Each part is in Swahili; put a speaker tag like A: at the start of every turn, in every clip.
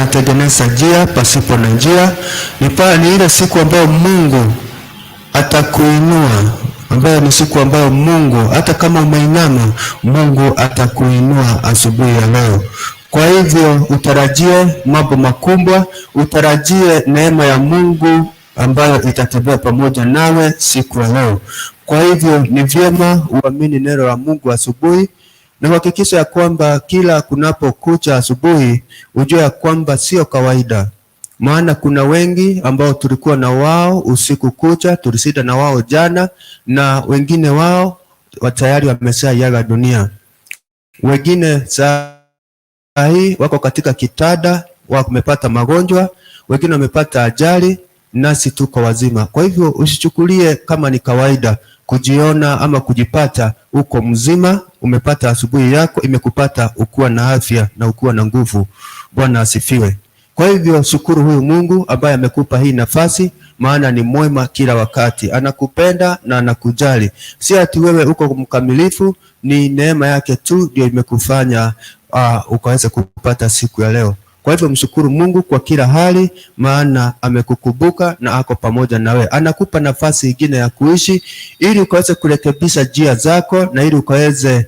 A: Anatengeneza njia pasipo na njia. Ni ile siku ambayo Mungu atakuinua, ambayo ni siku ambayo Mungu, hata kama umeinama, Mungu atakuinua asubuhi ya leo. Kwa hivyo utarajie mambo makubwa, utarajie neema ya Mungu ambayo itatembea pamoja nawe siku ya leo. Kwa hivyo ni vyema uamini neno la Mungu asubuhi na uhakikisha ya kwamba kila kunapokucha asubuhi ujue ya kwamba sio kawaida, maana kuna wengi ambao tulikuwa na wao usiku kucha, tulisida na wao jana, na wengine wao tayari wameshaiaga dunia. Wengine saa hii wako katika kitanda, wamepata magonjwa, wengine wamepata ajali, nasi tuko wazima. Kwa hivyo usichukulie kama ni kawaida kujiona ama kujipata uko mzima, umepata asubuhi yako imekupata ukuwa na afya na ukuwa na nguvu. Bwana asifiwe. Kwa hivyo shukuru huyu Mungu ambaye amekupa hii nafasi, maana ni mwema kila wakati, anakupenda na anakujali. Si ati wewe uko mkamilifu, ni neema yake tu ndio imekufanya ukaweza kupata siku ya leo. Kwa hivyo mshukuru Mungu kwa kila hali, maana amekukumbuka na ako pamoja nawe. Anakupa nafasi ingine ya kuishi ili ukaweze kurekebisha njia zako na ili ukaweze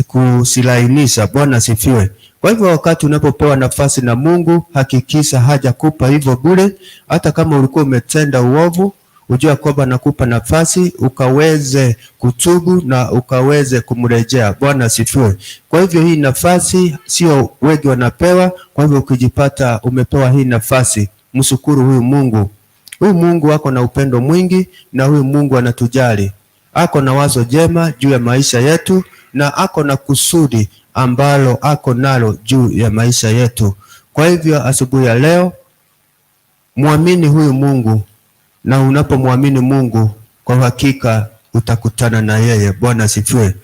A: kusilainisha. Bwana asifiwe. Kwa hivyo wakati unapopewa nafasi na Mungu, hakikisha hajakupa hivyo bure. Hata kama ulikuwa umetenda uovu, ujue kwamba anakupa nafasi ukaweze kutubu na ukaweze kumrejea. Bwana asifiwe. Kwa hivyo hii nafasi sio wengi wanapewa. Kwa hivyo ukijipata umepewa hii nafasi, mshukuru huyu Mungu. Huyu Mungu ako na upendo mwingi, na huyu Mungu anatujali, ako na wazo jema juu ya maisha yetu, na ako na kusudi ambalo ako nalo juu ya maisha yetu. Kwa hivyo asubuhi ya leo muamini huyu Mungu, na unapomwamini Mungu kwa hakika utakutana na yeye. Bwana asifiwe.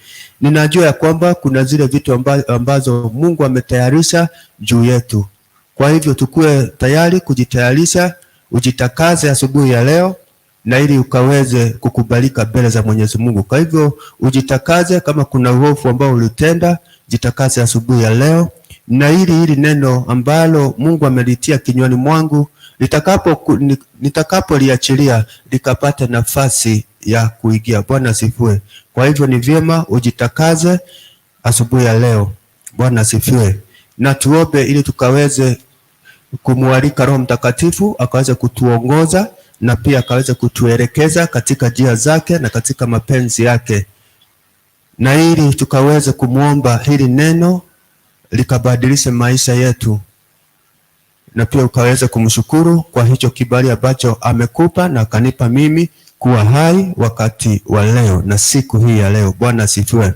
A: Ninajua ya kwamba kuna zile vitu ambazo Mungu ametayarisha juu yetu. Kwa hivyo tukue tayari kujitayarisha, ujitakaze asubuhi ya leo na ili ukaweze kukubalika mbele za Mwenyezi Mungu. Kwa hivyo ujitakaze, kama kuna uovu ambao ulitenda, jitakaze asubuhi ya leo, na ili hili neno ambalo Mungu amelitia kinywani mwangu nitakapoliachilia likapate nafasi ya kuingia. Bwana asifiwe. Kwa hivyo ni vyema ujitakaze asubuhi ya leo. Bwana asifiwe. Na tuombe ili tukaweze kumwalika Roho Mtakatifu akaweze kutuongoza na pia akaweze kutuelekeza katika njia zake na katika mapenzi yake, na ili tukaweze kumwomba hili neno likabadilishe maisha yetu, na pia ukaweze kumshukuru kwa hicho kibali ambacho amekupa na akanipa mimi kuwa hai wakati wa leo na siku hii ya leo. Bwana asifiwe.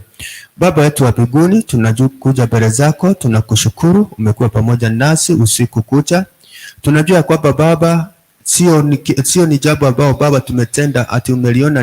A: Baba yetu wa mbinguni, tunakuja mbele zako, tunakushukuru, umekuwa pamoja nasi usiku kucha. Tunajua kwamba Baba sio ni jambo ambao Baba tumetenda ati umeliona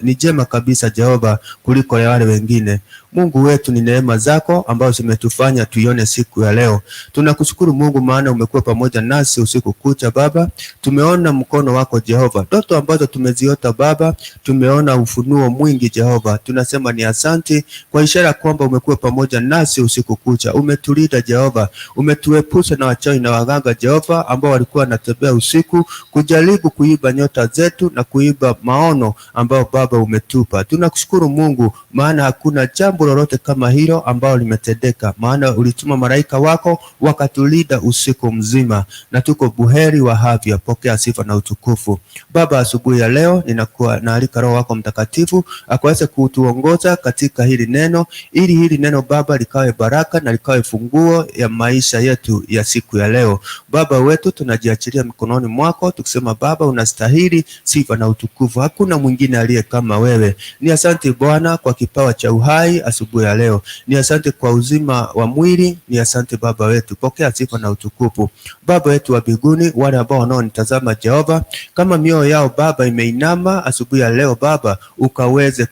A: ni jema kabisa Jehova kuliko wale wengine. Mungu wetu, ni neema zako ambazo zimetufanya tuione siku ya leo. Tunakushukuru Mungu, maana umekuwa pamoja nasi usiku kucha Baba. Tumeona mkono wako Jehova, ndoto ambazo tumeziota Baba, tumeona ufunuo mwingi Jehova. Tunasema ni asanti kwa ishara kwamba umekuwa pamoja nasi usiku kucha. Umetulinda Jehova, umetuepusha na wachawi na waganga Jehova, ambao walikuwa wanatembea usiku kujaribu kuiba nyota zetu na kuiba maono ambayo Baba umetupa. Tunakushukuru Mungu, maana hakuna jambo lolote kama hilo ambalo limetendeka, maana ulituma malaika wako wakatulinda usiku mzima, na tuko buheri wa afya. Pokea sifa na utukufu Baba. Asubuhi ya leo ninakuwa naalika Roho wako Mtakatifu akaweze kutuongoza katika hili neno, ili hili neno Baba likawe baraka na likawe funguo ya maisha yetu ya siku ya leo. Baba wetu, tunajiachilia mikononi mwako tukisema Baba unastahili sifa na utukufu, hakuna mwingine aliye kama wewe. Ni asante Bwana kwa kipawa cha uhai asubuhi ya leo, ni asante kwa uzima wa mwili, ni asante Baba wetu, pokea sifa na utukufu. Baba wetu wa mbinguni, wale ambao wanaonitazama Jehova, kama mioyo yao Baba imeinama asubuhi ya leo Baba, ukaweze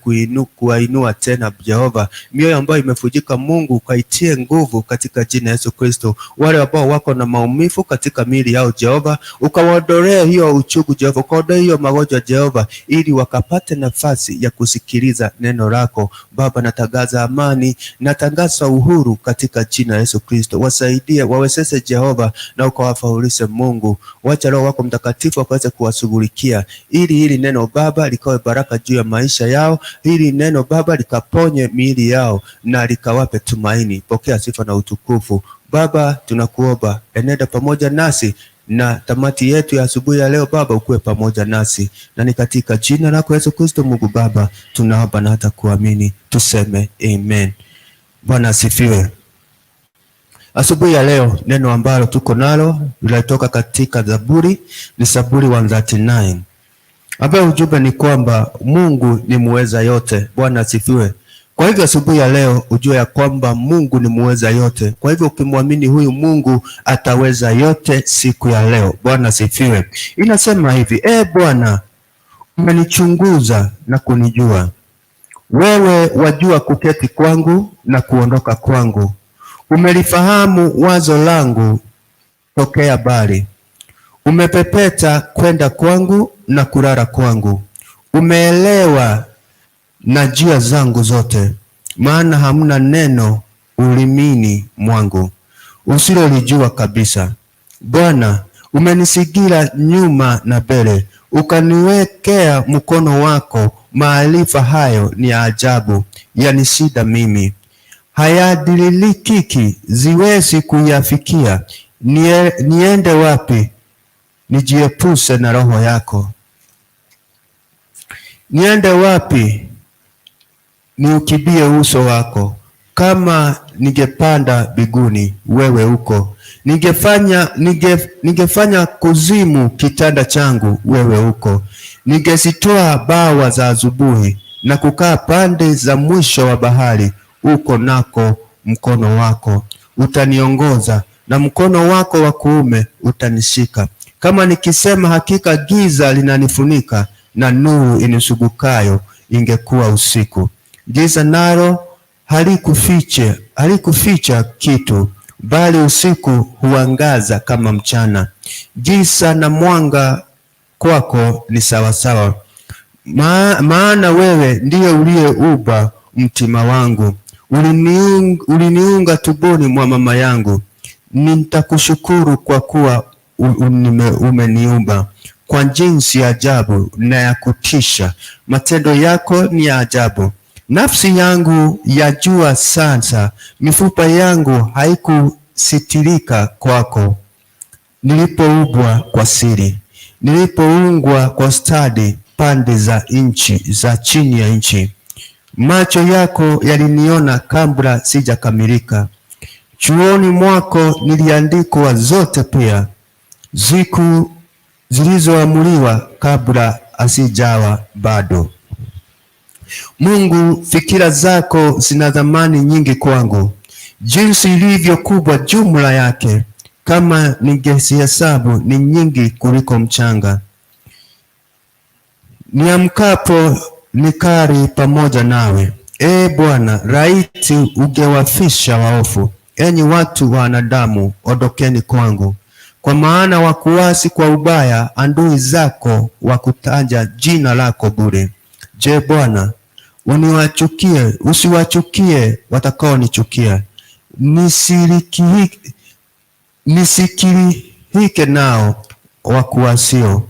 A: kuwainua tena Jehova, mioyo ambayo imefujika Mungu ukaitie nguvu katika jina Yesu Kristo. Wale ambao wako na maumivu katika miili yao Jehova, ukawaondolee Ukaondoe hiyo uchungu Jehova, ukaondoe hiyo magonjwa Jehova, ili wakapate nafasi ya kusikiliza neno lako Baba. Natangaza amani, natangaza uhuru katika jina la Yesu Kristo. Wasaidie, wawezeshe Jehova, na ukawafaulishe Mungu. Wacha Roho wako Mtakatifu akaweze kuwashughulikia, ili hili neno Baba likawe baraka juu ya maisha yao, hili neno Baba likaponye miili yao na likawape tumaini. Pokea sifa na utukufu Baba, tunakuomba enenda pamoja nasi na tamati yetu ya asubuhi ya leo Baba, ukuwe pamoja nasi, na ni katika jina lako Yesu Kristo Mungu Baba tunaomba na hata kuamini, tuseme amen. Bwana asifiwe. Asubuhi ya leo neno ambalo tuko nalo linatoka katika Zaburi, ni Zaburi 139 ambayo ujumbe ni kwamba Mungu ni muweza yote. Bwana asifiwe. Kwa hivyo asubuhi ya leo ujue ya kwamba Mungu ni muweza yote. Kwa hivyo ukimwamini huyu Mungu ataweza yote siku ya leo. Bwana asifiwe. Inasema hivi: E Bwana, umenichunguza na kunijua. Wewe wajua kuketi kwangu na kuondoka kwangu. Umelifahamu wazo langu tokea mbali. Umepepeta kwenda kwangu na kulala kwangu. Umeelewa na njia zangu zote, maana hamna neno ulimini mwangu usilolijua kabisa. Bwana, umenisigira nyuma na mbele, ukaniwekea mkono wako. Maarifa hayo ni ya ajabu, yanishinda mimi, hayadirilikiki, ziwezi kuyafikia. Niende wapi nijiepuse na roho yako? Niende wapi niukibie uso wako? Kama ningepanda mbinguni, wewe uko. Ningefanya kuzimu kitanda changu, wewe uko. Ningezitoa bawa za asubuhi na kukaa pande za mwisho wa bahari, uko nako mkono wako utaniongoza, na mkono wako wa kuume utanishika. Kama nikisema hakika giza linanifunika, na nuru inisugukayo ingekuwa usiku. Giza nalo halikuficha kitu, bali usiku huangaza kama mchana. Giza na mwanga kwako ni sawasawa. Maana wewe ndiye uliyeuba mtima wangu, uliniunga tumboni mwa mama yangu. Nitakushukuru kwa kuwa umeniumba kwa jinsi ya ajabu na ya kutisha. Matendo yako ni ya ajabu. Nafsi yangu yajua sasa, mifupa yangu haikusitirika kwako. Nilipoubwa kwa siri, nilipoungwa kwa stadi pande za nchi za chini ya nchi. Macho yako yaliniona kabla sijakamilika. Chuoni mwako niliandikwa zote pia, siku zilizoamuliwa kabla hazijawa bado. Mungu, fikira zako zina thamani nyingi kwangu, jinsi ilivyo kubwa jumla yake! Kama ningezihesabu ni nyingi kuliko mchanga. Niamkapo nikari pamoja nawe. Ee Bwana, laiti ungewafisha waovu! Enyi watu wa wanadamu, ondokeni kwangu. Kwa maana wakuasi kwa ubaya, adui zako wakutaja jina lako bure. Je, Bwana, uniwachukie, usiwachukie watakaonichukia, nisikirihike nao wakuasio,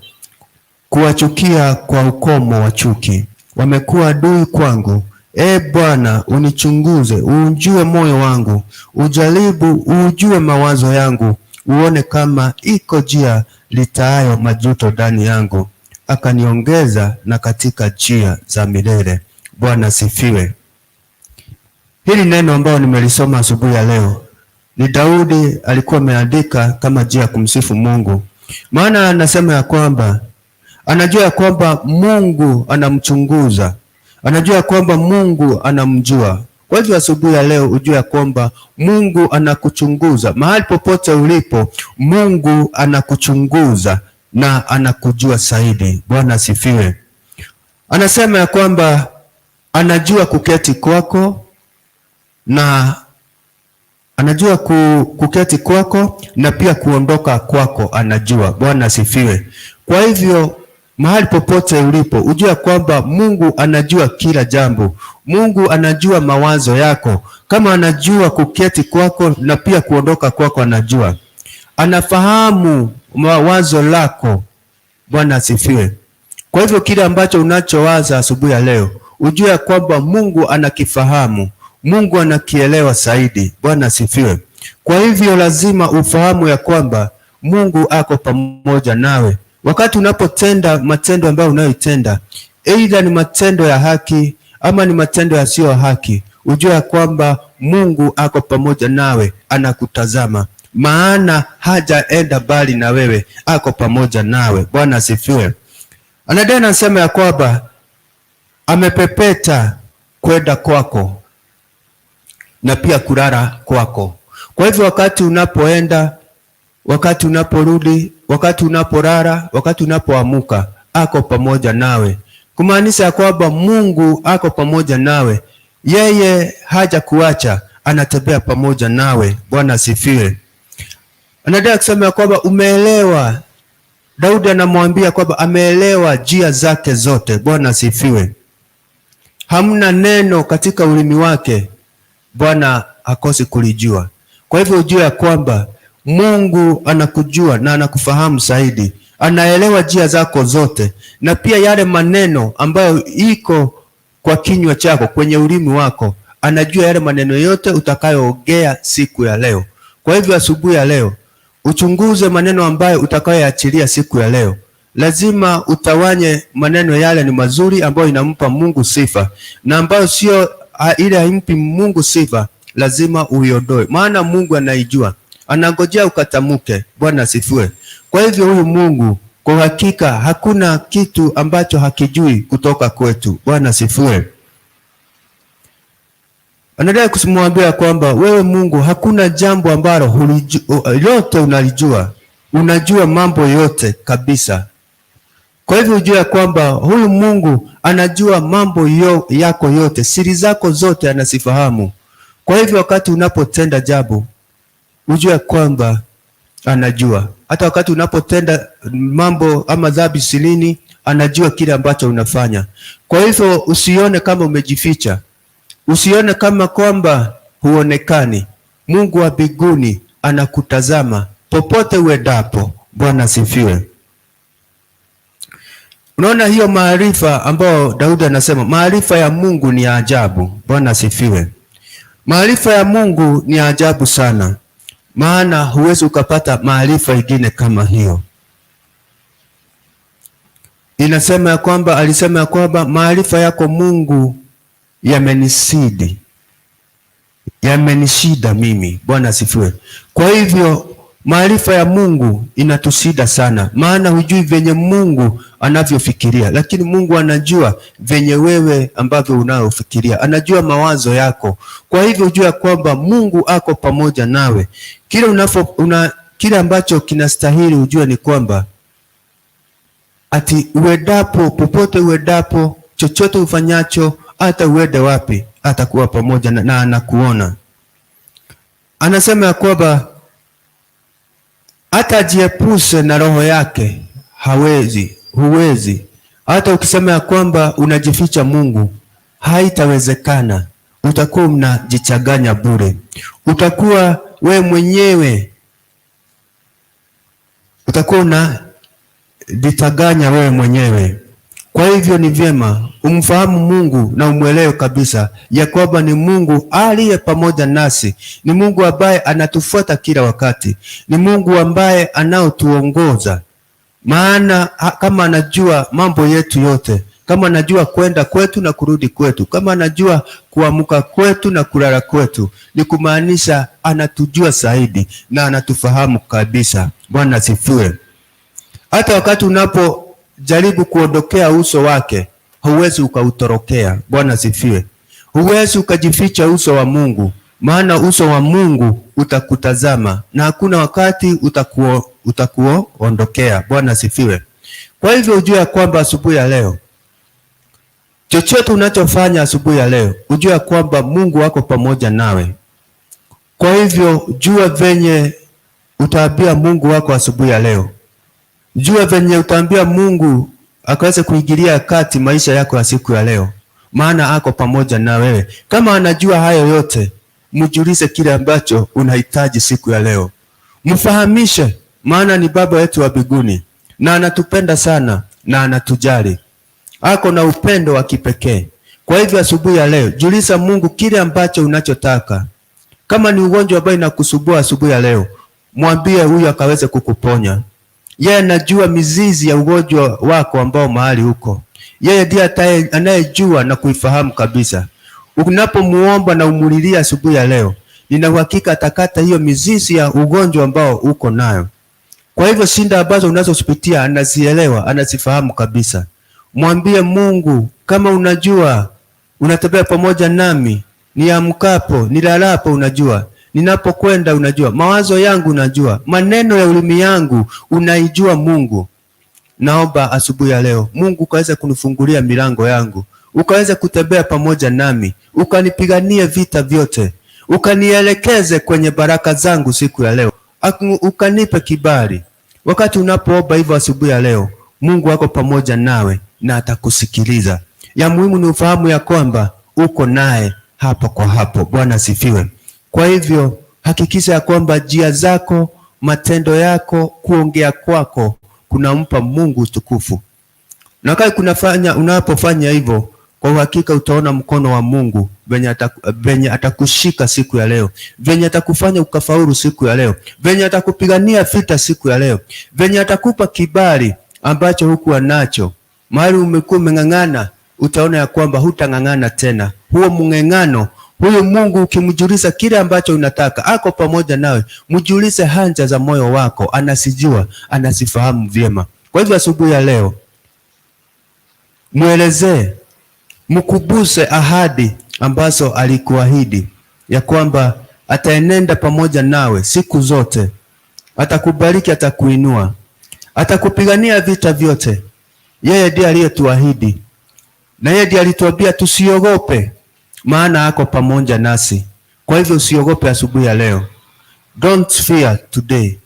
A: kuwachukia kwa ukomo wa chuki. Wamekuwa adui kwangu. E Bwana, unichunguze, uujue moyo wangu, ujaribu, uujue mawazo yangu, uone kama iko njia litaayo majuto ndani yangu, akaniongeza na katika njia za milele. Bwana sifiwe. Hili neno ambalo nimelisoma asubuhi ya leo ni Daudi alikuwa ameandika kama njia ya kumsifu Mungu, maana anasema ya kwamba anajua ya kwamba Mungu anamchunguza, anajua ya kwamba Mungu anamjua. Kwa hivyo asubuhi ya leo ujue ya kwamba Mungu anakuchunguza mahali popote ulipo, Mungu anakuchunguza na anakujua zaidi. Bwana asifiwe. Anasema ya kwamba anajua kuketi kwako na anajua kuketi kwako na pia kuondoka kwako anajua. Bwana asifiwe. Kwa hivyo mahali popote ulipo, ujue kwamba Mungu anajua kila jambo. Mungu anajua mawazo yako, kama anajua kuketi kwako na pia kuondoka kwako, anajua, anafahamu mawazo lako. Bwana asifiwe. Kwa hivyo kile ambacho unachowaza asubuhi ya leo, ujue ya kwamba Mungu anakifahamu, Mungu anakielewa zaidi. Bwana asifiwe. Kwa hivyo lazima ufahamu ya kwamba Mungu ako pamoja nawe wakati unapotenda matendo ambayo unayoitenda, aidha ni matendo ya haki ama ni matendo yasiyo haki, ujue ya kwamba Mungu ako pamoja nawe, anakutazama, maana hajaenda mbali na wewe, ako pamoja nawe. Bwana asifiwe. Anaendelea anasema ya kwamba amepepeta kwenda kwako na pia kulala kwako. Kwa hivyo wakati unapoenda, wakati unaporudi, wakati unapolala, wakati unapoamuka, ako pamoja nawe, kumaanisha ya kwamba Mungu ako pamoja nawe, yeye hajakuacha, anatembea pamoja nawe. Bwana asifiwe. Anaendelea kusema ya kwamba umeelewa. Daudi anamwambia kwamba ameelewa njia zake zote. Bwana asifiwe. Hamna neno katika ulimi wake Bwana hakosi kulijua. Kwa hivyo ujue ya kwamba Mungu anakujua na anakufahamu zaidi, anaelewa njia zako zote, na pia yale maneno ambayo iko kwa kinywa chako, kwenye ulimi wako, anajua yale maneno yote utakayoongea siku ya leo. Kwa hivyo asubuhi ya leo uchunguze maneno ambayo utakayoachilia siku ya leo. Lazima utawanye maneno yale ni mazuri ambayo inampa Mungu sifa na ambayo sio ile haimpi Mungu sifa, lazima uiondoe, maana Mungu anaijua, anangojea ukatamuke. Bwana asifiwe. Kwa hivyo huyu Mungu kwa hakika hakuna kitu ambacho hakijui kutoka kwetu. Bwana asifiwe. Anaendelea kumwambia kwamba wewe Mungu, hakuna jambo ambalo lote unalijua, unajua mambo yote kabisa. Kwa hivyo ujue ya kwamba huyu Mungu anajua mambo yako yote, siri zako zote anazifahamu. Kwa hivyo wakati unapotenda jambo, ujue kwamba anajua. Hata wakati unapotenda mambo ama dhambi sirini, anajua kile ambacho unafanya. Kwa hivyo usione kama umejificha, usione kama kwamba huonekani. Mungu wa mbinguni anakutazama popote uendapo. Bwana asifiwe. Unaona hiyo maarifa ambayo Daudi anasema, maarifa ya Mungu ni ya ajabu. Bwana asifiwe. Maarifa ya Mungu ni ya ajabu sana, maana huwezi ukapata maarifa ingine kama hiyo. Inasema ya kwamba, alisema ya kwamba maarifa yako Mungu yamenisidi, yamenishida mimi. Bwana asifiwe. Kwa hivyo maarifa ya Mungu inatusida sana, maana hujui venye Mungu anavyofikiria, lakini Mungu anajua venye wewe ambavyo unayofikiria, anajua mawazo yako. Kwa hivyo jua kwamba Mungu ako pamoja nawe. Kile ambacho kinastahili ujue ni kwamba ati uendapo, popote uendapo, chochote ufanyacho, hata uende wapi, atakuwa pamoja na anakuona. Anasema ya kwamba hata ajiepushe na roho yake hawezi, huwezi. Hata ukisema ya kwamba unajificha Mungu, haitawezekana. Utakuwa unajichanganya bure, utakuwa we mwenyewe, utakuwa unajitaganya wewe mwenyewe. Kwa hivyo ni vyema umfahamu Mungu na umwelewe kabisa ya kwamba ni Mungu aliye pamoja nasi, ni Mungu ambaye anatufuata kila wakati, ni Mungu ambaye anaotuongoza. Maana kama anajua mambo yetu yote, kama anajua kwenda kwetu na kurudi kwetu, kama anajua kuamka kwetu na kulala kwetu, ni kumaanisha anatujua zaidi na anatufahamu kabisa. Bwana asifiwe. Hata wakati unapojaribu kuondokea uso wake, huwezi ukautorokea. Bwana asifiwe. Huwezi ukajificha uso wa Mungu, maana uso wa Mungu utakutazama na hakuna wakati utakuondokea. Bwana asifiwe. Kwa hivyo ujue ya kwamba asubuhi ya leo, chochote unachofanya asubuhi ya leo, ujue ya kwamba Mungu ako pamoja nawe. Kwa hivyo jua venye utaambia Mungu wako asubuhi ya leo. Jua venye utaambia Mungu akaweze kuingilia kati maisha yako ya siku ya leo, maana ako pamoja na wewe. Kama anajua hayo yote, mjulishe kile ambacho unahitaji siku ya leo, mfahamishe, maana ni Baba yetu wa mbinguni na anatupenda sana na anatujali, ako na upendo wa kipekee. Kwa hivyo asubuhi ya leo, julisha Mungu kile ambacho unachotaka. Kama ni ugonjwa ambao inakusumbua asubuhi ya leo, mwambie huyu akaweze kukuponya. Yeye anajua mizizi ya ugonjwa wako ambao mahali huko. Yeye ndiye anayejua na kuifahamu kabisa. Unapomuomba na umulilia asubuhi ya leo, nina uhakika atakata hiyo mizizi ya ugonjwa ambao uko nayo. Kwa hivyo shida ambazo unazozipitia anazielewa, anazifahamu kabisa. Mwambie Mungu, kama unajua unatembea pamoja nami, niamkapo, nilalapo unajua, ninapokwenda unajua, mawazo yangu unajua, maneno ya ulimi yangu unaijua Mungu. Naomba asubuhi ya leo Mungu ukaweze kunifungulia milango yangu, ukaweze kutembea pamoja nami, ukanipiganie vita vyote, ukanielekeze kwenye baraka zangu siku ya leo, ukanipe kibali. Wakati unapoomba hivyo asubuhi ya leo, Mungu ako pamoja nawe na atakusikiliza. Ya muhimu ni ufahamu ya kwamba uko naye hapo kwa hapo. Bwana asifiwe. Kwa hivyo hakikisha ya kwamba njia zako, matendo yako, kuongea kwako kunampa Mungu utukufu. Na wakati unapofanya hivyo, kwa uhakika utaona mkono wa Mungu venye atakushika siku ya leo, venye atakufanya ukafaulu siku ya leo, venye atakupigania vita siku ya leo, venye atakupa kibali ambacho hukuwa nacho. Mahali umekuwa umeng'ang'ana, utaona ya kwamba hutang'ang'ana tena. Huo mng'ang'ano, huyu Mungu ukimjulisha kile ambacho unataka, ako pamoja nawe. Mjulishe haja za moyo wako, anasijua, anasifahamu vyema. Kwa hivyo asubuhi ya leo, muelezee, mkubuse ahadi ambazo alikuahidi ya kwamba ataenenda pamoja nawe siku zote, atakubariki, atakuinua, atakupigania vita vyote. Yeye ndiye aliyetuahidi na yeye ndiye alituambia tusiogope, maana ako pamoja nasi. Kwa hivyo usiogope asubuhi ya leo, don't fear today.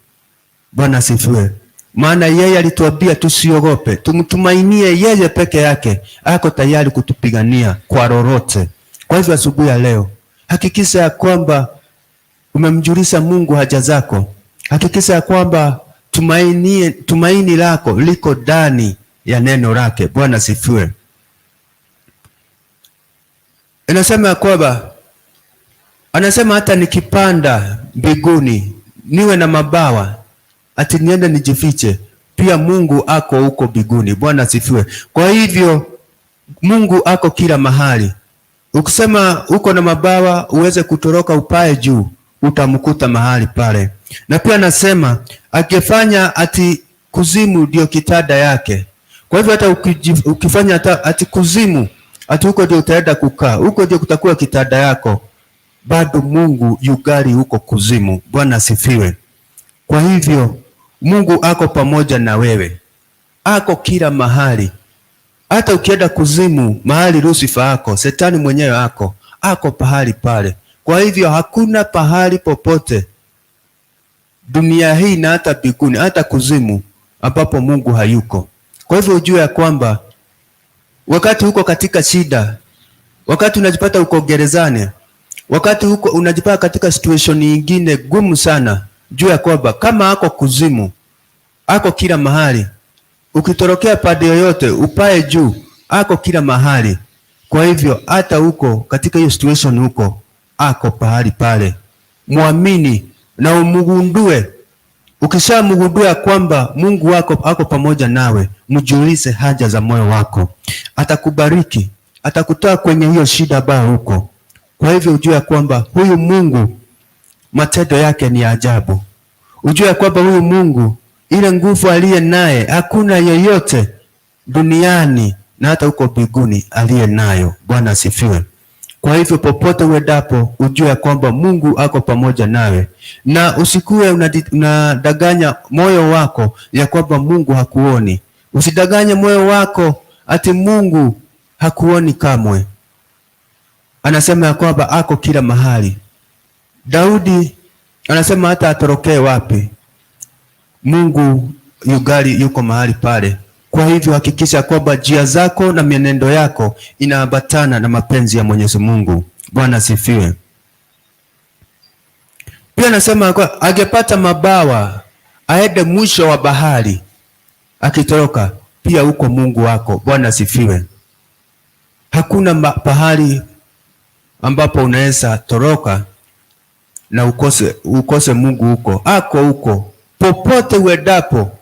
A: Bwana asifiwe. Maana yeye alituambia tusiogope, tumtumainie yeye peke yake, ako tayari kutupigania kwa lolote. Kwa hivyo asubuhi ya leo, hakikisha ya kwamba umemjulisha Mungu haja zako. Hakikisha ya kwamba tumaini lako liko ndani ya neno lake. Bwana asifiwe. Inasema ya kwamba, anasema hata nikipanda mbinguni niwe na mabawa, ati niende nijifiche, pia Mungu ako huko mbinguni. Bwana asifiwe. Kwa hivyo Mungu ako kila mahali. Ukisema uko na mabawa uweze kutoroka upae juu, utamkuta mahali pale. Na pia anasema akifanya ati kuzimu ndio kitanda yake. Kwa hivyo hata ukifanya hata ati kuzimu, ati huko ndio utaenda kukaa, huko ndio kutakuwa kitanda yako, bado Mungu yugali huko kuzimu. Bwana asifiwe. Kwa hivyo Mungu ako pamoja na wewe, ako kila mahali. Hata ukienda kuzimu, mahali Lucifer ako, Shetani mwenyewe ako, ako pahali pale. Kwa hivyo hakuna pahali popote dunia hii na hata mbinguni, hata kuzimu ambapo Mungu hayuko. Kwa hivyo ujue ya kwamba wakati uko katika shida, wakati unajipata uko gerezani, wakati uko unajipata katika situation nyingine gumu sana, jua ya kwamba kama ako kuzimu, ako kila mahali. Ukitorokea pande yoyote, upae juu, ako kila mahali. Kwa hivyo hata huko katika hiyo situation huko, ako pahali pale. Muamini na umugundue. Ukishamgundua kwamba Mungu wako ako pamoja nawe, mjulishe haja za moyo wako, atakubariki, atakutoa kwenye hiyo shida ambayo uko. Kwa hivyo ujue kwamba huyu Mungu matendo yake ni ajabu. Ujue kwamba huyu Mungu ile nguvu aliye naye hakuna yeyote duniani na hata huko mbinguni aliye nayo. Bwana asifiwe. Kwa hivyo popote uendapo, ujue kwamba Mungu ako pamoja nawe, na usikuwe unadanganya moyo wako ya kwamba Mungu hakuoni. Usidanganye moyo wako ati Mungu hakuoni kamwe. Anasema ya kwamba ako kila mahali. Daudi anasema hata atorokee wapi, Mungu yugali yuko mahali pale. Kwa hivyo hakikisha kwamba njia zako na mienendo yako inaambatana na mapenzi ya Mwenyezi Mungu. Bwana asifiwe. Pia anasema kwa angepata mabawa aende mwisho wa bahari akitoroka, pia huko Mungu wako. Bwana asifiwe. Hakuna pahali ambapo unaweza toroka na ukose Mungu huko. Ako huko popote uendapo,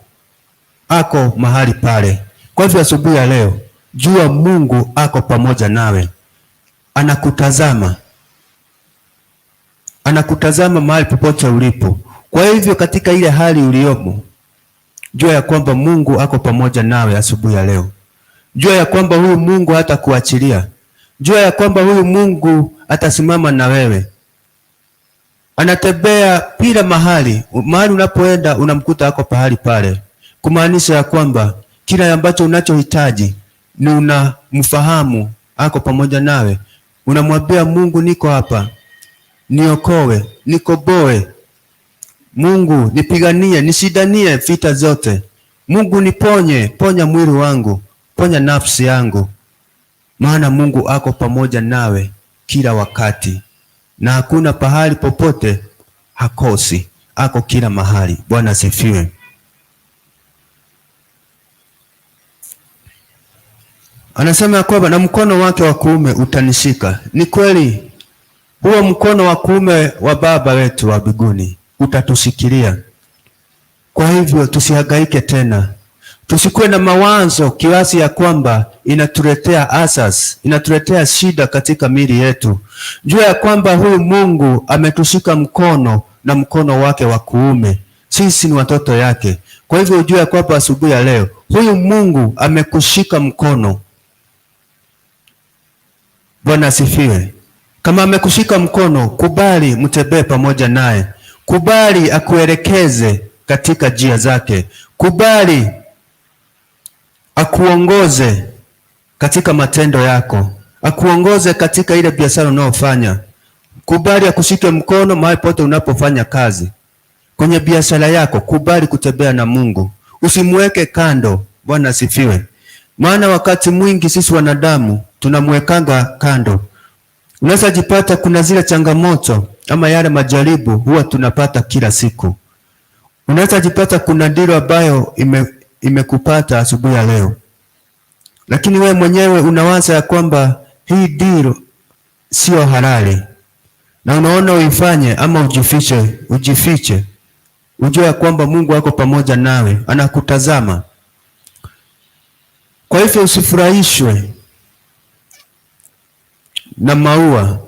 A: ako mahali pale. Kwa hivyo asubuhi ya leo, jua Mungu ako pamoja nawe, anakutazama, anakutazama mahali popote ulipo. Kwa hivyo katika ile hali uliyomo, jua ya kwamba Mungu ako pamoja nawe asubuhi ya leo. Jua ya kwamba huyu Mungu hatakuachilia. Jua ya kwamba huyu Mungu atasimama na wewe. Anatembea bila mahali, mahali unapoenda unamkuta ako pahali pale, kumaanisha ya kwamba kila ambacho unachohitaji ni unamfahamu, ako pamoja nawe. Unamwambia Mungu, niko hapa, niokoe, nikoboe. Mungu nipiganie, nishindanie vita zote. Mungu niponye, ponya mwili wangu, ponya nafsi yangu, maana Mungu ako pamoja nawe kila wakati na hakuna pahali popote hakosi, ako kila mahali. Bwana asifiwe. Anasema ya kwamba na mkono wake wa kuume utanishika. Ni kweli, huo mkono wa kuume wa Baba wetu wa mbinguni utatushikilia. Kwa hivyo tusihangaike tena, tusikuwe na mawazo kiasi ya kwamba inatuletea asas, inatuletea shida katika miili yetu. Jua ya kwamba huyu Mungu ametushika mkono na mkono wake wa kuume, sisi ni watoto yake. Kwa hivyo ujue ya kwamba asubuhi ya leo huyu Mungu amekushika mkono. Bwana asifiwe. Kama amekushika mkono, kubali mtembee pamoja naye, kubali akuelekeze katika njia zake, kubali akuongoze katika matendo yako, akuongoze katika ile biashara unayofanya. Kubali akushike mkono mahali pote unapofanya kazi, kwenye biashara yako, kubali kutembea na Mungu, usimweke kando. Bwana asifiwe. Maana wakati mwingi sisi wanadamu tunamwekanga kando. Unaweza jipata kuna zile changamoto ama yale majaribu huwa tunapata kila siku. Unaweza jipata kuna dilo ambayo imekupata asubuhi ya leo, lakini we mwenyewe unawaza ya kwamba hii deal sio halali, na unaona uifanye ama ujifiche, ujifiche. Ujue ya kwamba Mungu ako pamoja nawe, anakutazama. Kwa hivyo usifurahishwe na maua,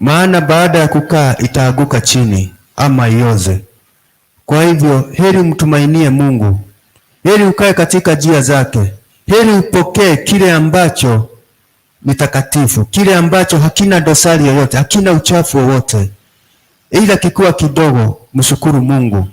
A: maana baada ya kukaa itaanguka chini ama ioze. Kwa hivyo heri mtumainie Mungu, heri ukae katika njia zake, heri upokee kile ambacho ni takatifu, kile ambacho hakina dosari yoyote, hakina uchafu wowote. Ila kikuwa kidogo, mshukuru Mungu,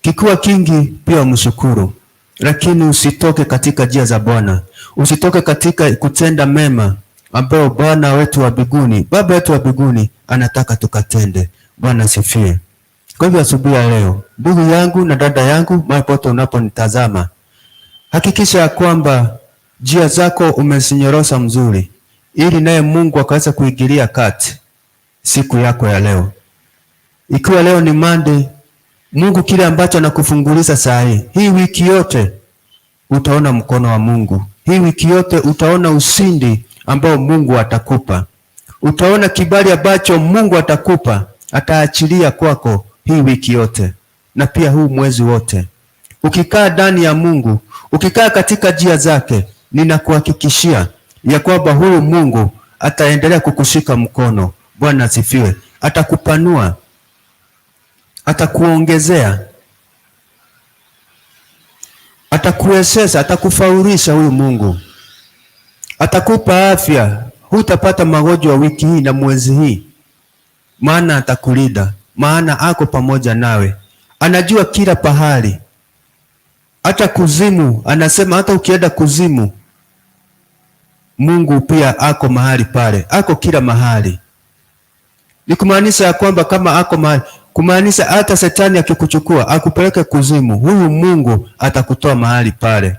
A: kikuwa kingi pia mshukuru, lakini usitoke katika njia za Bwana, usitoke katika kutenda mema ambayo Bwana wetu wa mbinguni, Baba wetu wa mbinguni anataka tukatende. Bwana asifiwe. Kwa hivyo asubuhi ya leo, ndugu yangu na dada yangu, mahali popote unaponitazama, hakikisha ya kwamba njia zako umezinyorosa mzuri, ili naye Mungu akaweza kuingilia kati siku yako ya leo. Ikiwa leo ni Monday, Mungu kile ambacho anakufunguliza saa hii, hii wiki yote utaona mkono wa Mungu. Hii wiki yote utaona ushindi ambao Mungu atakupa. Utaona kibali ambacho Mungu atakupa, ataachilia kwako hii wiki yote na pia huu mwezi wote. Ukikaa ndani ya Mungu, ukikaa katika njia zake, ninakuhakikishia ya kwamba huyu Mungu ataendelea kukushika mkono. Bwana asifiwe. Atakupanua, atakuongezea, atakuwezesha, atakufaulisha. Huyu Mungu atakupa afya, hutapata magonjwa wiki hii na mwezi hii, maana atakulinda, maana ako pamoja nawe, anajua kila pahali, hata kuzimu. Anasema hata ukienda kuzimu, Mungu pia ako mahali pale, ako kila mahali. Ni kumaanisha ya kwamba kama ako mahali, Kumaanisha hata shetani akikuchukua akupeleke kuzimu, huyu Mungu atakutoa mahali pale.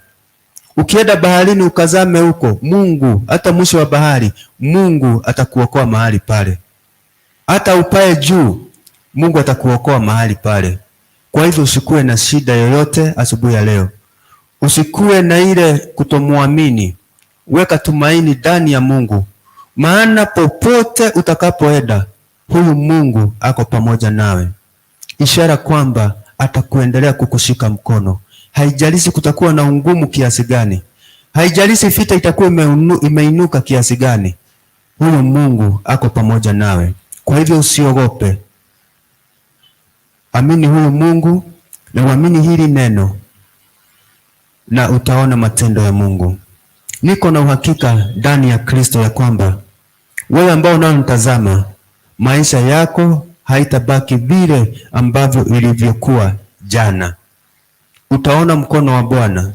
A: Ukienda baharini ukazame huko, Mungu hata mwisho wa bahari, Mungu atakuokoa mahali pale. Hata upae juu, Mungu atakuokoa mahali pale. Kwa hivyo usikuwe na shida yoyote asubuhi ya leo, usikuwe na ile kutomuamini. Weka tumaini ndani ya Mungu, maana popote utakapoenda huyu Mungu ako pamoja nawe, ishara kwamba atakuendelea kukushika mkono. Haijalishi kutakuwa na ungumu kiasi gani, haijalishi vita itakuwa imeinuka kiasi gani, huyu Mungu ako pamoja nawe. Kwa hivyo usiogope, amini huyu Mungu na uamini hili neno, na utaona matendo ya Mungu. Niko na uhakika ndani ya Kristo ya kwamba wewe ambao unaonitazama, maisha yako haitabaki vile ambavyo ilivyokuwa jana. Utaona mkono wa Bwana.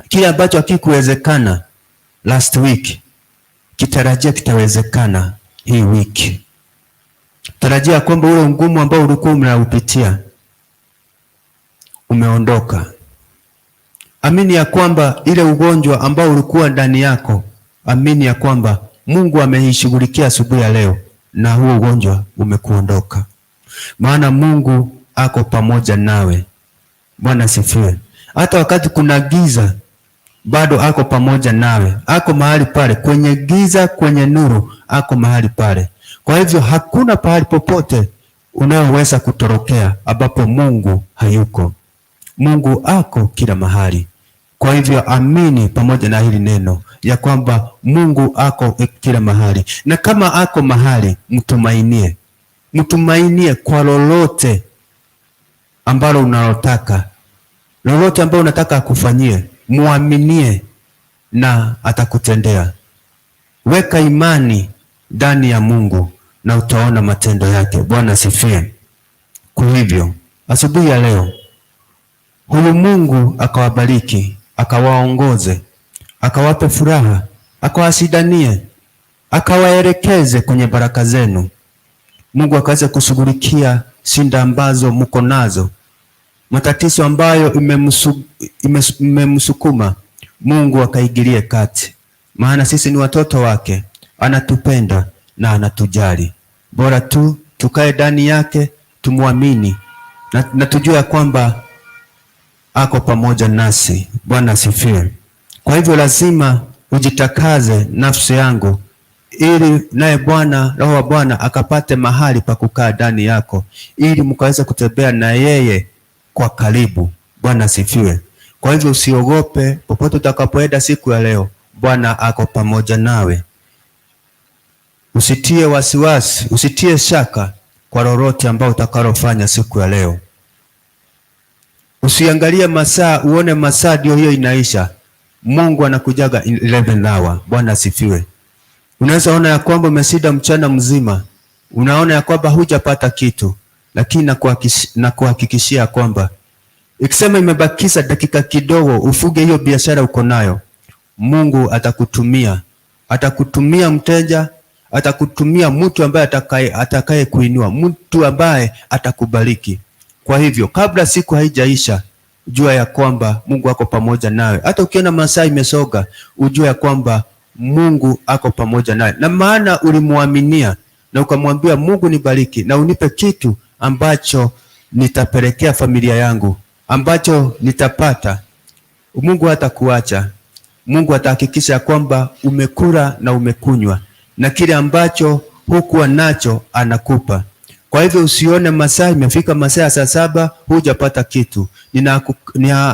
A: Kile ambacho hakikuwezekana last week, kitarajia kitawezekana hii wiki. Tarajia kwamba ule ungumu ambao ulikuwa unaupitia umeondoka. Amini ya kwamba ile ugonjwa ambao ulikuwa ndani yako, amini ya kwamba Mungu ameishughulikia asubuhi ya leo na huo ugonjwa umekuondoka, maana Mungu ako pamoja nawe. Bwana sifiwe. Hata wakati kuna giza, bado ako pamoja nawe, ako mahali pale, kwenye giza, kwenye nuru, ako mahali pale. Kwa hivyo hakuna pahali popote unayoweza kutorokea ambapo Mungu hayuko. Mungu ako kila mahali. Kwa hivyo amini pamoja na hili neno ya kwamba Mungu ako kila mahali, na kama ako mahali, mtumainie, mtumainie kwa lolote ambalo unalotaka, lolote ambalo unataka akufanyie, muaminie na atakutendea. Weka imani ndani ya Mungu na utaona matendo yake. Bwana asifiwe. Kwa hivyo asubuhi ya leo huyu Mungu akawabariki, akawaongoze, akawape furaha, akawashindanie, akawaelekeze kwenye baraka zenu. Mungu akaweza kushughulikia shinda ambazo mko nazo, matatizo ambayo imemsukuma, Mungu akaigilie kati, maana sisi ni watoto wake, anatupenda na anatujali. Bora tu tukae ndani yake, tumwamini na tujue kwamba ako pamoja nasi. Bwana asifiwe. Kwa hivyo lazima ujitakaze nafsi yangu, ili naye Bwana, Roho wa Bwana akapate mahali pa kukaa ndani yako, ili mkaweze kutembea na yeye kwa karibu. Bwana asifiwe. Kwa hivyo usiogope, popote utakapoenda siku ya leo, Bwana ako pamoja nawe. Usitie wasiwasi, usitie shaka kwa lolote ambao utakalofanya siku ya leo. Usiangalie masaa uone masaa ndio hiyo inaisha. Mungu anakujaga 11 hour. Bwana asifiwe. Unaweza ona ya kwamba umesida mchana mzima, unaona ya kwamba hujapata kitu, lakini nakuhakikishia kwamba ikisema imebakiza dakika kidogo ufuge hiyo biashara uko nayo, Mungu atakutumia, atakutumia mteja, atakutumia mtu ambaye atakaye kuinua, mtu ambaye atakubariki. Kwa hivyo kabla siku haijaisha, jua ya kwamba Mungu ako pamoja nawe. Hata ukiona masaa imesoga, ujue ya kwamba Mungu ako pamoja nawe, na maana ulimwaminia na ukamwambia Mungu nibariki na unipe kitu ambacho nitapelekea familia yangu, ambacho nitapata. Mungu hatakuacha. Mungu atahakikisha kwamba umekula na umekunywa na kile ambacho hukuwa nacho anakupa. Kwa hivyo usione masaa imefika masaa ya 7:00 hujapata kitu.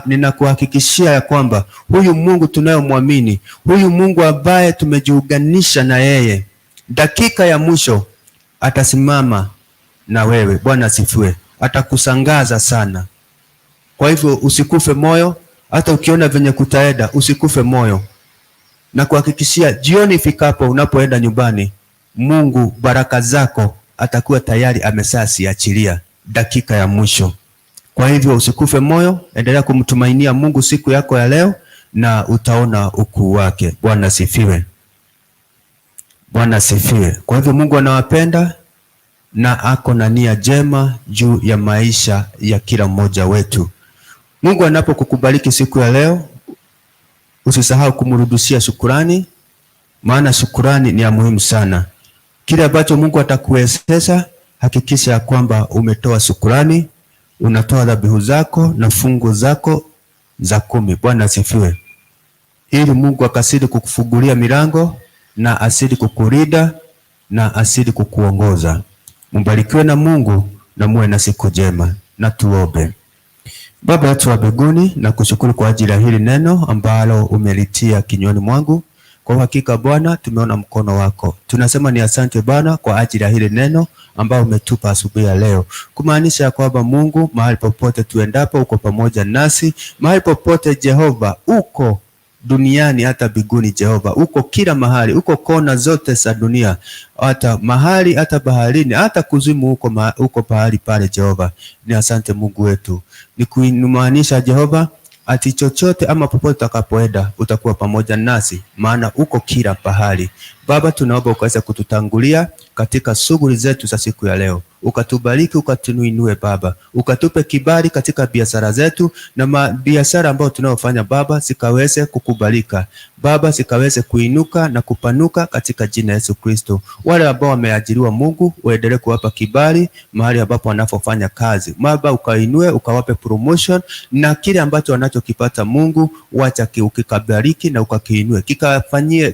A: Ninakuhakikishia ya kwamba huyu Mungu tunayomwamini, huyu Mungu ambaye tumejiunganisha na yeye, dakika ya mwisho atasimama na wewe. Bwana asifiwe. Atakusangaza sana. Kwa hivyo usikufe moyo, hata ukiona venye kutaenda usikufe moyo. Na kuhakikishia jioni ifikapo, unapoenda nyumbani, Mungu baraka zako atakuwa tayari ameshasiachilia dakika ya mwisho. Kwa hivyo usikufe moyo, endelea kumtumainia Mungu siku yako ya leo na utaona ukuu wake. Bwana sifiwe. Bwana sifiwe. Kwa hivyo Mungu anawapenda na ako na nia jema juu ya maisha ya kila mmoja wetu. Mungu anapokukubariki siku ya leo, usisahau kumrudishia shukurani, maana shukurani ni ya muhimu sana. Kile ambacho Mungu atakuwezesha, hakikisha ya kwamba umetoa shukurani, unatoa dhabihu zako na fungu zako za 10. Bwana asifiwe. Ili Mungu akazidi kukufungulia milango na azidi kukulinda na azidi kukuongoza. Mbarikiwe na Mungu na muwe na siku njema. Na tuombe. Baba yetu wa mbinguni, nakushukuru kwa ajili ya hili neno ambalo umelitia kinywani mwangu. Kwa uhakika Bwana, tumeona mkono wako. Tunasema ni asante Bwana kwa ajili ya hili neno ambalo umetupa asubuhi ya leo, kumaanisha kwamba Mungu, mahali popote tuendapo uko pamoja nasi, mahali popote Jehova uko duniani hata mbinguni. Jehova uko kila mahali, uko kona zote za dunia, hata mahali, hata baharini, hata kuzimu, uko pahali pale Jehova. Ni asante Mungu wetu, ni kumaanisha Jehova ati chochote ama popote utakapoenda utakuwa pamoja nasi, maana uko kila pahali. Baba, tunaomba ukaweza kututangulia katika shughuli zetu za siku ya leo, ukatubariki, ukatuinue Baba, ukatupe kibali katika biashara zetu na biashara ambayo tunayofanya Baba, zikaweze kukubalika Baba, zikaweze kuinuka na kupanuka katika jina Yesu Kristo. Wale ambao wameajiriwa, Mungu uendelee kuwapa kibali mahali ambapo wanapofanya kazi Baba, ukainue ukawape promotion na kile ambacho wanachokipata Mungu, wacha ukikabariki na ukakiinue,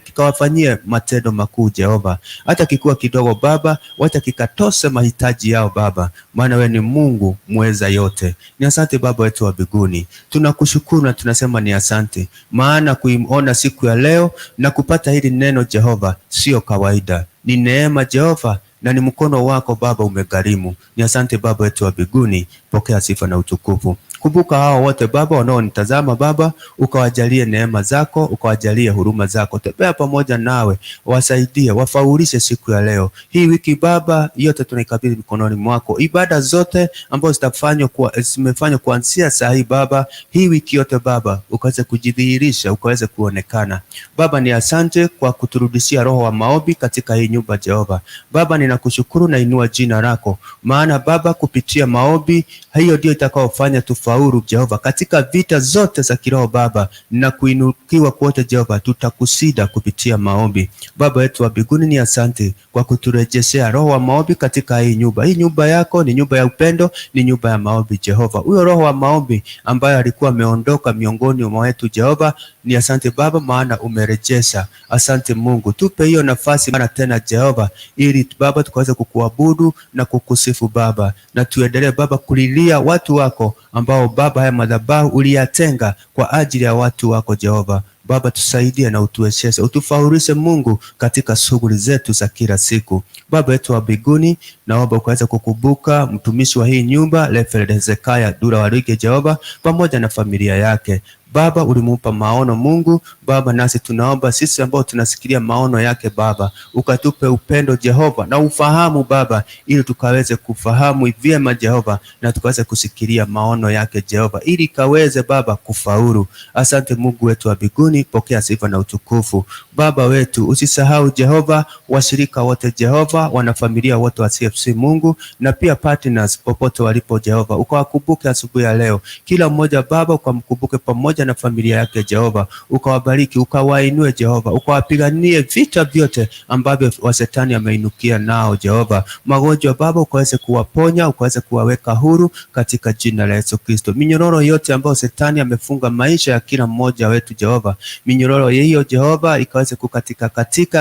A: kikawafanyie matendo makuu Jehova, hata kikuwa kidogo Baba, wacha kikatose mahitaji yao Baba, maana wewe ni Mungu mweza yote. Ni asante Baba wetu wa mbinguni, tunakushukuru na tunasema ni asante, maana kuiona siku ya leo na kupata hili neno Jehova sio kawaida, ni neema Jehova na ni mkono wako Baba umegharimu. Ni asante Baba wetu wa mbinguni, pokea sifa na utukufu. Kumbuka hao wote Baba wanaonitazama Baba, ukawajalie neema zako, ukawajalie huruma zako, tembea pamoja nawe, wasaidie, wafaulishe siku ya leo hii wiki Baba, yote tunaikabidhi mikononi mwako. Ibada zote ambazo zitafanywa kwa zimefanywa kuanzia saa hii Baba, hii wiki yote Baba, ukaweze kujidhihirisha, ukaweze kuonekana Baba. Ni asante kwa kuturudishia roho wa maombi katika hii nyumba Jehova. Baba, ninakushukuru na inua jina lako, maana Baba, kupitia maombi hiyo ndio itakayofanya tufaulu Jehova katika vita zote za kiroho Baba, na kuinukiwa kwote Jehova, tutakusida kupitia maombi. Baba yetu wa mbinguni, ni asante kwa kuturejeshea roho wa maombi katika hii nyumba. Hii nyumba yako ni nyumba ya upendo, ni nyumba ya maombi Jehova. Huyo roho wa maombi ambaye alikuwa ameondoka miongoni mwa wetu Jehova, ni asante Baba, maana umerejesha. Asante Mungu, tupe hiyo nafasi mara tena Jehova, ili Baba tukaweze kukuabudu na kukusifu Baba, na tuendelee Baba kulilia watu wako ambao Baba haya madhabahu uliyatenga kwa ajili ya watu wako Jehova. Baba, tusaidie na utuwezeshe, utufaulishe Mungu katika shughuli zetu za kila siku. Baba yetu wa mbinguni, naomba ukaweza kukumbuka mtumishi wa hii nyumba Reverend Hezekiah Dura Warige Jehova, pamoja na familia yake. Baba, ulimupa maono Mungu Baba, nasi tunaomba sisi ambao tunasikilia maono yake Baba, ukatupe upendo Jehova na ufahamu Baba, ili tukaweze kufahamu vyema Jehova, na tukaweze kusikilia maono yake Jehova, ili kaweze Baba kufaulu. Asante Mungu wetu wa mbinguni, pokea sifa na utukufu. Baba wetu, usisahau Jehova washirika wote Jehova, wanafamilia wote wa CFC Mungu, na pia partners popote walipo Jehova, ukawakumbuke asubuhi ya leo, kila mmoja Baba ukamkumbuke pamoja na familia yake Jehova, ukawabariki, ukawainue Jehova, ukawapiganie vita vyote ambavyo washetani ameinukia nao Jehova. Magonjwa Baba ukaweze kuwaponya, ukaweze kuwaweka huru katika jina la Yesu Kristo. Minyororo yote ambayo shetani amefunga maisha ya kila mmoja wetu Jehova, minyororo hiyo Jehova ikaweze kukatika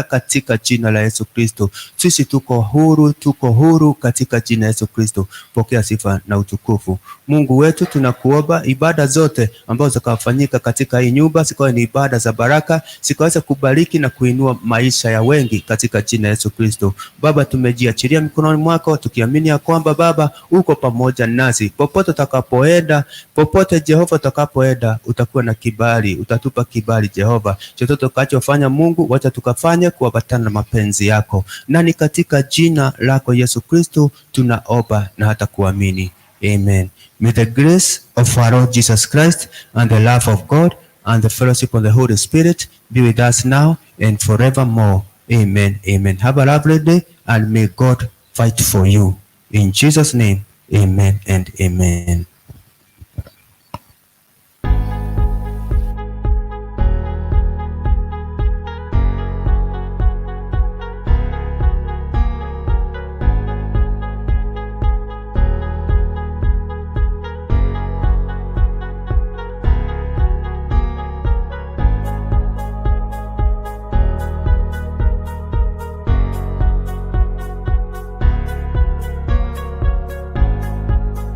A: katika jina la Yesu Kristo. Sisi tuko huru, tuko huru katika jina la Yesu Kristo. Pokea sifa na utukufu. Mungu wetu, tunakuomba ibada zote ambazo zikafanyika katika hii nyumba zikawe ni ibada za baraka, zikaweza kubariki na kuinua maisha ya wengi katika jina la Yesu Kristo. Baba, tumejiachilia mikononi mwako tukiamini ya kwamba Baba uko pamoja nasi popote utakapoenda, popote Jehova utakapoenda, utakuwa na kibali, utatupa kibali Jehova. Chochote utakachofanya Mungu, wacha tukafanye kuambatana na mapenzi yako, na ni katika jina lako Yesu Kristo tunaomba na hata kuamini. Amen. May the grace of our Lord Jesus Christ and the love of God and the fellowship of the Holy Spirit be with us now and forevermore. Amen. Amen. Have a lovely day and may God fight for you. In Jesus' name, amen and amen.